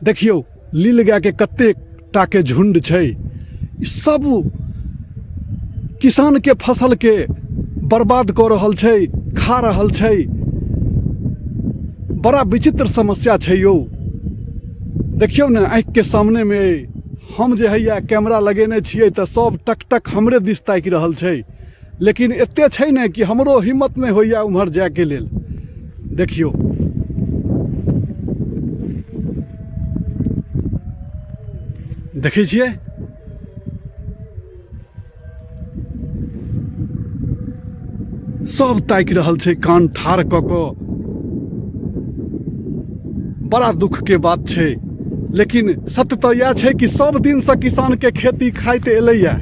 देखियौ लील गायके कतेक टाके झुण्ड छै। ई सब किसानके फसलके बर्बाद कऽ रहल छै, खा रहल छै। बड़ा विचित्र समस्या छै यौ। देखियौ ने, आँखिके सामनेमे हम जे हैया कैमरा लगेने छियै तऽ सब टक टक हमरे दिस ताकि रहल छै, लेकिन एते छै ने कि हमरो हिम्मत नहि होइए उम्हर जायके लेल। देखियौ, देखै छियै, सब ताकि रहल छै कान ठाढ़ कऽ कऽ। बड़ा दुखके बात छै, लेकिन सत्य तऽ इएह छै कि सब दिनसँ किसानके खेती खाइत एलैए,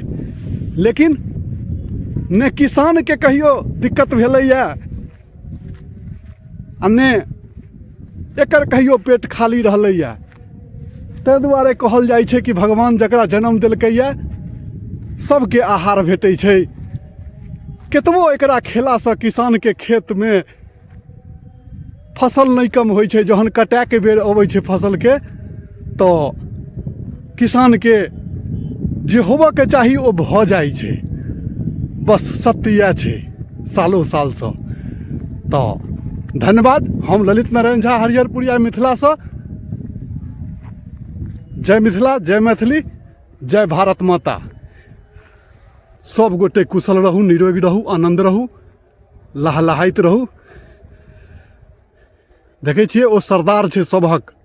लेकिन ने किसानके कहियो दिक्कत भेलैए आ ने एकर कहियो पेट खाली रहलैए। ताहि दुआरे कहल जाइ छै कि भगवान जकरा जन्म देलकैए सबके आहार भेटै छै। केतबो एकरा खेलासँ किसानके खेतमे फसल नहि कम होइ छै। जहन कटाइके बेर अबै छै फसलके तऽ किसानके जे होबऽके चाही ओ भऽ जाइ छै। बस सत्य इएह छै सालो सालसँ। तऽ धन्यवाद। हम ललित नारायण झा, हरिहरपुरिया मिथिलासँ। जय मिथिला, जय मैथिली, जय भारत माता। सब गोटे कुशल रहू, निरोगी रहू, आनन्द रहू, लहलहाइत रहू। देखै छियै, ओ सरदार छै सबहक।